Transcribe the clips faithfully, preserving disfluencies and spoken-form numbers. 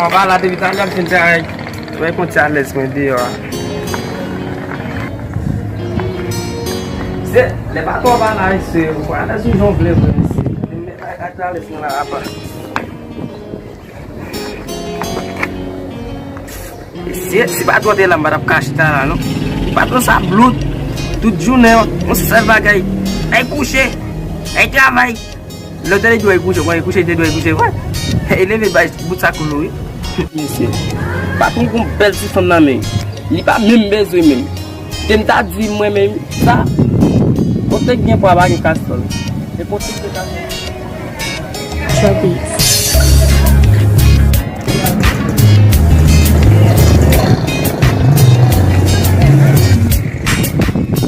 Mwen pa la depi talè, m fin fè ay. Mwen konn ti alèz mwen deyò a. Se, lè patwon pa la, se, ou pa alèz ou jan w vle vre, mesye. Mwen met ak, ak alèz mwen la apa. Si, si patwon te la, m pa t ap ka chita la, non. Patwon sa blout. Tout jounen, yon sèl bagay. Ay kouche. Ay travay. Lè w tande di w al kouche, w al kouche, te dwe kouche vre. E leve bay bout sa koulou wi. Mesye, patwon gon bèl ti fanm nan men. Li pa menm bezwen menm. Te m ta di mwen menm sa. Kote k gen pwa pa gen kastòl. E kote k gen kastòl. Trouble.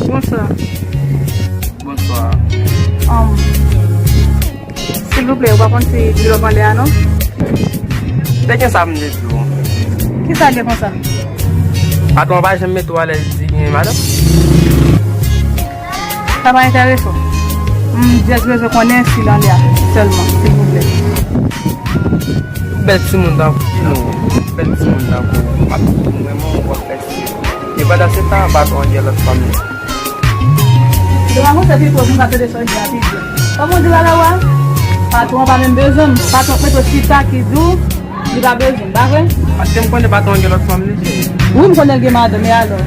Bonswa. Bonswa. Um, silvouplè, ou pa konn si dlo p anlè a non? De gen sa m di tou. Kisa l ye konsa? Patwon pa janm mete w alèz di gen madanm? Sa pa enterese w. M jis bezwen konnen si l anlè a sèlman, silvouplè. Bèl timoun tankou nou, bèl timoun tankou ou, m ap di w vrèman ou ap fè si. E pandan se tan, patwon an gen lòt fanm li. Devan mwen se pi pwòp, m pa tande sa w di a pi byen. Kòman w di la la wa? Patwon an pa menm bezwen m. Patwon mete w chita ki di w li pa bezwen m, pa vre? Paske m konnen patwon an gen lòt fanm li, cheri. Wi, m konnen l gen madanm, e alò?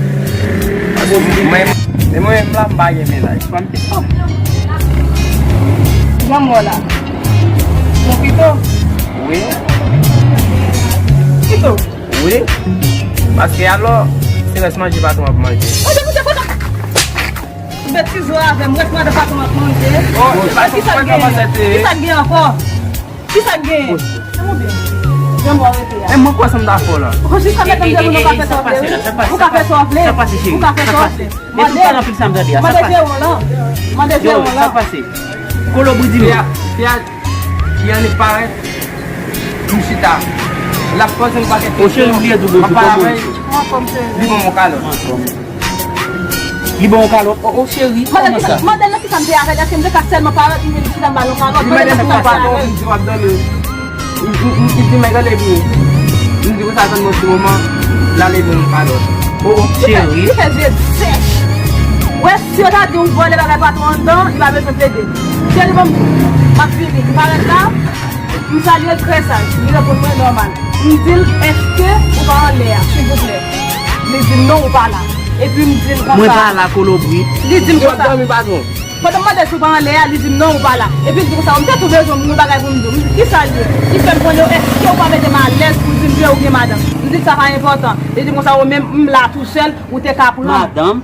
Paske mwen, men mwen menm la, m pa gen mennaj. Fanm pito. Jan m wè w la. Bon, pito? Wi. Pito? Wi. Paske alò, se rès manje patwon ap manje. Manje, manje, manje. Betiz ou avè m, rès madan patwon ap manje. Oh, se pa kisa k genyen? Kisa k genyen ankò? Kisa k genyen? Tande byen. Jan mwen rete a. E mwen kwè sa m ta fè w la. Ou jis ap mete m devan, ou ka fè sa w vle, wi. Ou ka fè sa w vle. Ou ka fè sa w vle. Mande, mande jeran lan. Mande jeran lan. Sa k pase? Kolobri di m. Fi a, fi a, fi a annik parèt. M chita. L ap poze m pakèt kesyon. M ap pale avè l. Li ban m yon kalòt. Li ban w kalòt. O, o, cheri, kòman sa? Mande l nan kisa m te avè l, èske m te ka sèlman parèt, m vin chita m ba l yon kalòt, mande l nan kisa m te avè l. Li mande m pou w pa dòmi, m di w ap dòmi. M, m, m, m di, men gade pou ou. M di konsa, tann mwen ti moman, l ale ban m yon kalòt. O, o, cheri. Li fè zye sèch. Wè, si yo ta di yon vòlè bagay patwon anndan, li pa bezwen plede. Cheri, ban m, m ap vini, m parèt la. M salye l trè saj, li reponn mwen nòmal. M di l, èske ou pa anlè a, silvouplè? Li di m, non, ou pa la. Epi m di l konsa. Mwen pa la, Kolobri. Li di m konsa. Pandan m mande l si w pa anlè a, li di m, non, ou pa la. Epi l di konsa, m te tou bezwen yon bagay pou m di w. M di, kisa l ye? Li fè m konnen, èske ou pa mete m alèz pou di m ke ou gen madanm? M di l sa pa enpòtan. Li di m konsa, ou menm, m la tou sèl, ou te ka pran. Madanm?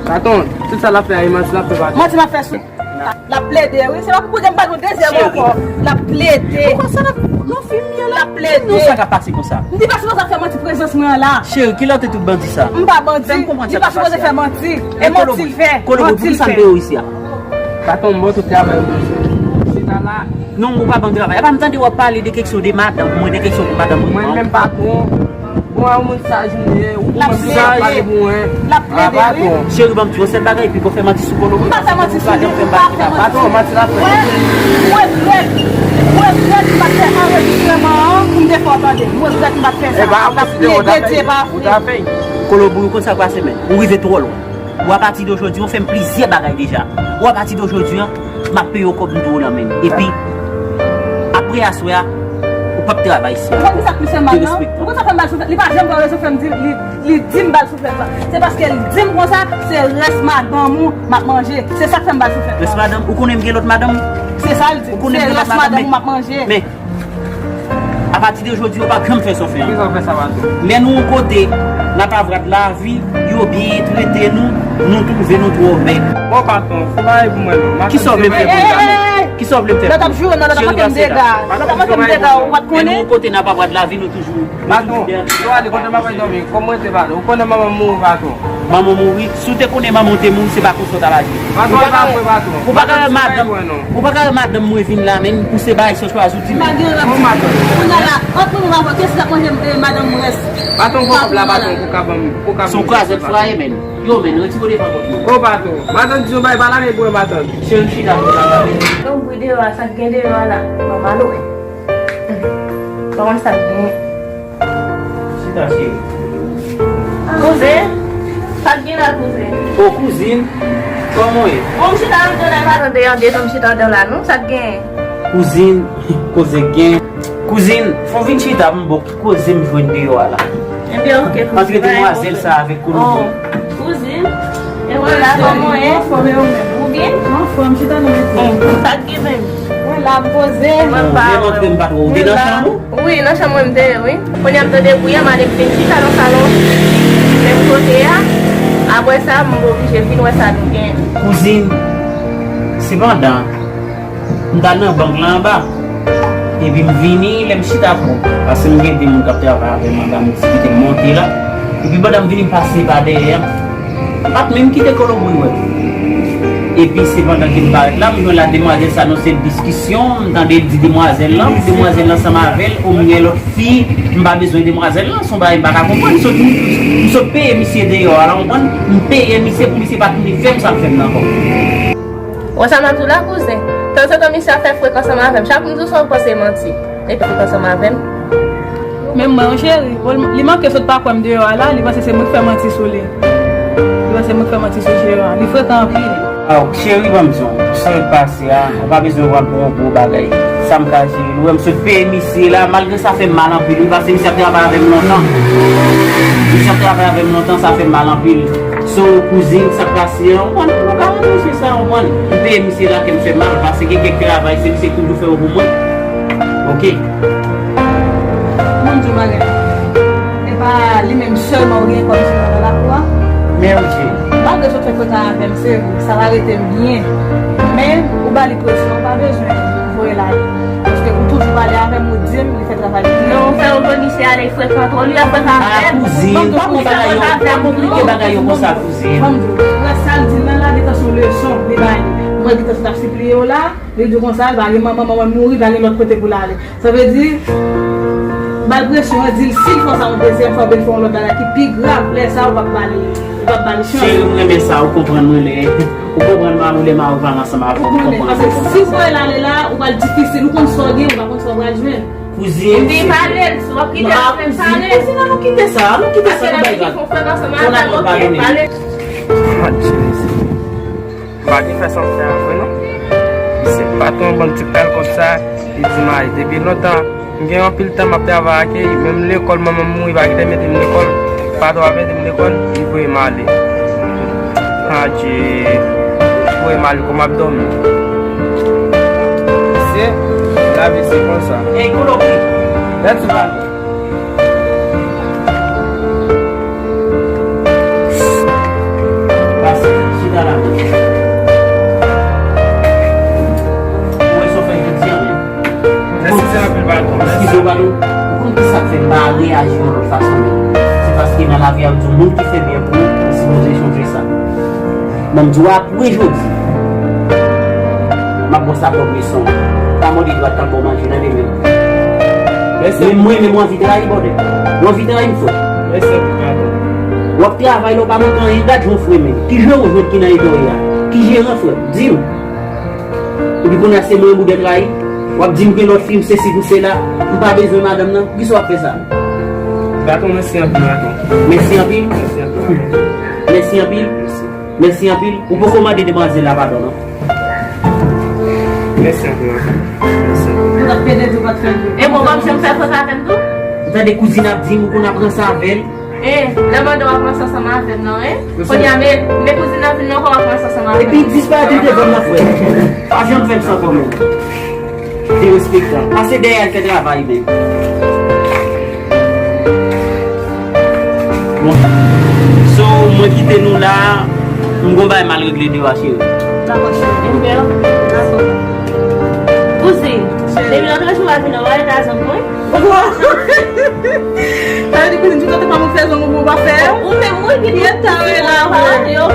Patwon, tout sa l ap fè a, e manti l ap fè, patwon. Manti m ap fè sou. L ap plede, wi. Se pa pou kote m pa gen yon dezyèm ankò. L ap plede. Poukisa l ap, non, fi m ye la? L ap plede. Non, sa k ap pase konsa? M di pa sou sa fè manti prezans mwen an la. Cheri, kilè w te tout bandi sa? M pa bandi. Fè m konprann sa k ap pase a. Li pa sipoze fè manti. E manti l fè. Kolobri, poukisa m te yo isi a? Patwon, m ba w tout travay ou bezwen. Chita la. Non, ou pa ban m travay. Apa m tande w ap pale de keksyon de madanm mwen, de keksyon pou madanm mwen. Mwen menm patwon. Bon, a moun saj ou ye, ou konn sa w ap pale pou mwen. L ap plede, wi. Cheri, ban m di yon sèl bagay, epi bon, fè manti sou Kolobri. M pa fè manti sou li, m pa fè manti sou li. Patwon, manti l ap fè. Mwen, mwen regrèt, mwen regrèt m pa t fè anrejistreman an pou m te fè w tande. Mwen regrèt m pa t fè sa. L ap plede, di e pa vre. Kolobri, ou konn sa k pase, men. Ou rive twò lwen. Ou apati de jodi, ou fè m plizyè bagay deja. Ou apati de jodi, an, m ap peye w kòb m dwe w nan men. Epi, apre aswè a, ou p ap travay isi a. Ou konn kisa k pi fè m mal, non? Ou konn sa fè m mal souflèt? Li pa janm ba rezo fè m di, li, li di m ba l souflèt la. Se paske l di m konsa, se rès madanm ou m ap manje. Se sa k fè m ba l souflèt la. Rès madanm? Ou konnen m gen lòt madanm? Se sa l di. Ou konnen m gen lòt madanm, men. Se rès madanm ou m ap manje. Men, Apati de jodi, yo p ap janm fè sa w fè an. Kisa w fè sa, patwon? Men nou yon kote, nan pavwad lavi, yo byen trete nou, nou twouve nou twò bèk. Bon, patwon, se pa pou mwen, non. Kisa w vle m fè pou ou la menm? Kisa w vle m fè pou ou? Lòt ap joure nan lòt ap fè m dega. Lòt ap fè m dega, ou pa t konnen? Men nou yon kote, nan pavwad lavi, nou toujou, nou toujou dèyè. Patwon, yo ale kote m ap dòmi, kòm mwen te pale, ou konnen manman m mouri, patwon. Manman w mouri? Si w te konnen manman w te mouri, se pa konsa w t ap aji. Ou pa ka, ou pa ka wè madanm, ou pa ka wè madanm mwen vin la, men pou se bagay sa w chwazi w di m. Pa gen rèv. Kounye a la, ant mwen menm avè w, kiyès ki t ap manje, eh, madanm mwen rès? Patwon, pran kòb la, patwon, pou ka ban m, pou ka ban m. Se yon krazèt fraye, men. Yo, men, retire w devan pòt mwen. O, patwon, matant di yon bagay, pa lage pou mwen, matant. Cheri, chita pou n ap pale. Yon bri deyò a, sa k gen deyò a la? Mwen pa lwen. Kòman sa k gen? Chita, cheri. Kouzen, sa k gen la, kouzen? O, kouzin, kòman w ye? Bon, m chita anndan la, m pa tande an detan, m chita anndan la, non, sa k gen? Kouzin, koze gen. Kouzin, fò w vin chita pou m ba w ki koze m jwenn deyò a la. Ebyen, oke, kouzin. Antre demwazèl sa avèk koulou. Oh, kouzin. E wè la, kòman w ye? Anfòm, e ou menm? Ou byen? Anfòm, chita nan mete. Sa k gen menm? Mwen la, m poze. Mwen pa wè. Ou te nan chanm ou? Wi, nan chanm mwen m te ye, wi. Kounye a m tande bri a, m ale m vin chita nan salon. Menm kote a. Apre sa, m oblije vin wè sa nou gen. Kouzin, sepandan, m t al nan bank la anba. Epi m vini, lè m chita pou, paske m gen de moun k ap travay avè m anba, m diskite, m monte la. Epi pandan m vini, m pase pa dèyè a. M pa t menm kite kolobri wè. Epi se pandan ke m parèt la, m jwenn la demwazèl sa nan se diskisyon, m tande l di demwazèl lan, demwazèl lan ansanm avè l, o m gen lòt fi, m pa bezwen demwazèl lan, se yon bagay m pa ka konprann. M sot, m sot peye misye deyò a la, w konprann? M peye misye pou misye pa tounen fè m sa l fè m nan ankò. Wè sa m ap di w la, kouzen. Tanzantan misye ap fè frek ansanm avè m. Chak moun di w sa w panse manti. Epi frek ansanm avè m. Men mwen, yon cheri, bon, li manke sot pa kwè m deyò a la, li panse se mwen k fè manti sou li. Li panse mwen k fè manti sou Jeran. Li frekan anpil. Aw, cheri, ban m di w, sa k pase a, ou pa bezwen pran l pou yon gwo bagay. Sa m ka jere l. Ou wè m sot peye misye la, malgre sa fè m mal anpil, wi, paske misye ap travay avè m lontan. Misye ap travay avè m lontan, sa fè m mal anpil. So, kouzin, sa k pase a, ou konn, nou ka rantre sou sa, ou konn. M peye misye la, kè m fè mal, paske gen kèk travay, se misye ki toujou fè yo pou mwen. Oke. Mwen di w bagay. E pa li menm sèlman ou gen kòm misye nan lakou a. Men ou di. Malgre sa w fè frekan avè m, se vre, sa pa rete m byen. Men, ou ba li presyon, ou pa bezwen voye l ale. Paske ou toujou pale avè m, ou di m, li fè travay li. Non, ou fè yo jwenn misye ale frekan twò, li ap frekan avè m. Ah, kouzin, pa pran bagay yo, pa konplike bagay yo konsa, kouzin. Ban m di w, sa l di l lan la, gentan se yon leson li bay li. Mwen gentan sot ap sipliye w la, li di w konsa, l va gen manman, manman l mouri, va gen lòt kote pou l ale. Sa vle di, ba l presyon an, di l si l fè sa yon dezyèm fwa, oubyen l fè yon lòt bagay ki pi grav, lè sa a ou p ap ba li, ou p ap ba li chans. Cheri, m renmen sa, ou konprann mwen lè, ou konprann mari w lè mari w pale ansanm avè w, ou konprann mwen. Paske si w voye l ale la, ou pral difisil, ou konn sa w gen, ou pa konn sa w pral jwenn. Kouzin, m te pale l, si w ap kite l, w ap fè m pale. Kouzin, nou kite sa, nou kite sa, nou bay vag. Paske lè m di fè frekan ansanm avè l, oke, pale. Adje, mesye. M pa gen fè sa m fè a vre non. Misye pa t yon bann ti pral konsa, li di m ay. Depi lontan, m gen anpil tan m ap travay ak li, menm lekòl manman m mouri pa gentan mete m lekòl, pa t ap mete m lekòl, li voye m ale. Adje, li voye m ale kòm ap dòmi. Misye, lavi se konsa. Ey, Kolonbi, lè ti pale. Pase, chita la. Ou wè sa w fè jodi a menm? Mèsi, se anpil, patwon. Eskize w, patwon. Ou konn ki sa k fè m pa reyaji yon lòt fason menm? Se paske nan lavi a, yo di w moun ki fè byen pou ou, ou sipoze sonje sa. Ban m di w apre jodi, m ap ba w sa kòm leson. Pa mande dwat k ap ba w manje nan demen. Men mwen menm, w anvi trayi, bòdè. W anvi trayi m, frè. W ap travay la, w pa manke anyen. Gad jan w fre menm. Ki jan w jwenn ki nan eta w ye a? Ki jeran, frè? Di m. Epi kounye a se mwen ou dwe trayi. W ap di m gen lòt fi, m sesi, m sela. M pa bezwen madanm nan. Poukisa w ap fè sa? Patwon, mèsi anpil, patwon. Mèsi anpil. Mèsi anpil. Mèsi anpil. Mèsi anpil. Ou poko mande demwazèl la padon, non? Mèsi anpil, patwon. Mèsi anpil. Mwen t ap pede di w pa t fè l. E bon, kòm si m fè fòs avè m tou? Ou tande kouzin ap di m ou konn ap ranse avè l? E, lè mande w ap ranse ansanm avè m nan, e? Kounye a, men, men kouzin nan vin nan kò w ap ranse ansanm avè m. Epi disparèt li devan m nan, frè. Pa janm fè m sa ankò, menm. Derespektan. Pase dèyè al fè travay, menm. Bon. So, mwen kite nou la. M gon bagay m al regle deyò a, cheri. Dakò, cheri. Dakò. Kouzin, depi lòt jou a vin nan, w ale ta zanmi mwen. Sa vle di kouzin, tout tan pa moun fè zong ou, ou pa fè yo? Ou menm, wi, ki di ta wè la, ou pa wè yo. Ou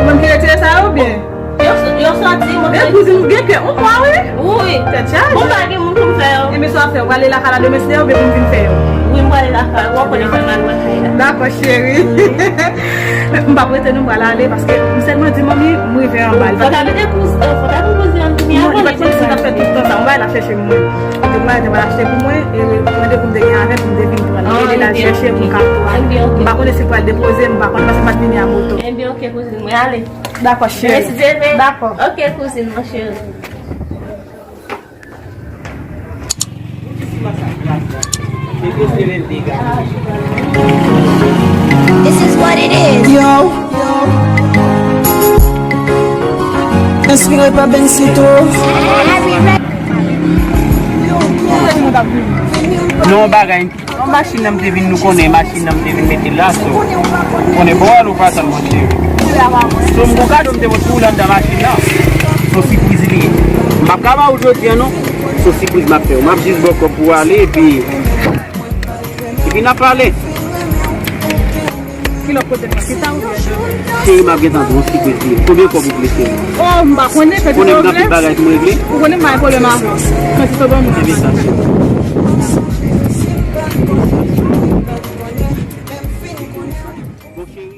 menm ki retire sa yo, oubyen? Yo, yo sòti, mwen. Men kouzin, ou gen kè, ou pa, wi. Wi. Tèt chaje. Bon, pa gen moun pou m fè yo. Ebyen, sa w ap fè, ou prale lakay la demen, se demen pou m vin fè yo. Wi, m prale lakay, w ap konnen fè mal wè kay la. Dakò, cheri. M p ap rete, non, m pral ale, paske m sèlman di manmi, m rive anba. Fò ta mete kouz-, fò ta mete kouzin an tounen avan li te fè tout tan sa, m bay la chèche mwen. Bagay te pral achte pou mwen, e randevou m te gen avè l, m te vin pran l. Li te al chèche m, m ka pran. M pa konnen si l pral depoze m, m pa konnen paske m pa t vini a moto. Ebyen, oke, kouzin mwen, ale. Dakò, cheri. Mèsi, Djebe. Dakò. Oke, kouzin mwen, cheri. This is what it is. Yo. Enspire pa Bensito. Non, bagay. Yon machin nan m te vin, nou konnen machin nan m te vin mete la, so. Konnen bon, al ou pa tann, monchè. So, m gon kado m te pote pou ou anndan machin nan. So, sipriz li ye. M p ap ka ba ou jodi a, non. So, sipriz m ap fè w. M ap jis ba w kòb pou w ale, epi, epi n ap pale. Ki lòt kote m pase? Sa ou vle? Cheri, m ap gentan di w yon sipriz li ye. Konbyen kòb ou vle, cheri? Oh, m pa konnen, pèdi. Konnen m gen anpil bagay pou m regle. Ou konnen m pa gen pwoblèm avè w. Mèsi, to ban mwen. Ebyen sa, cheri. Bon, cheri.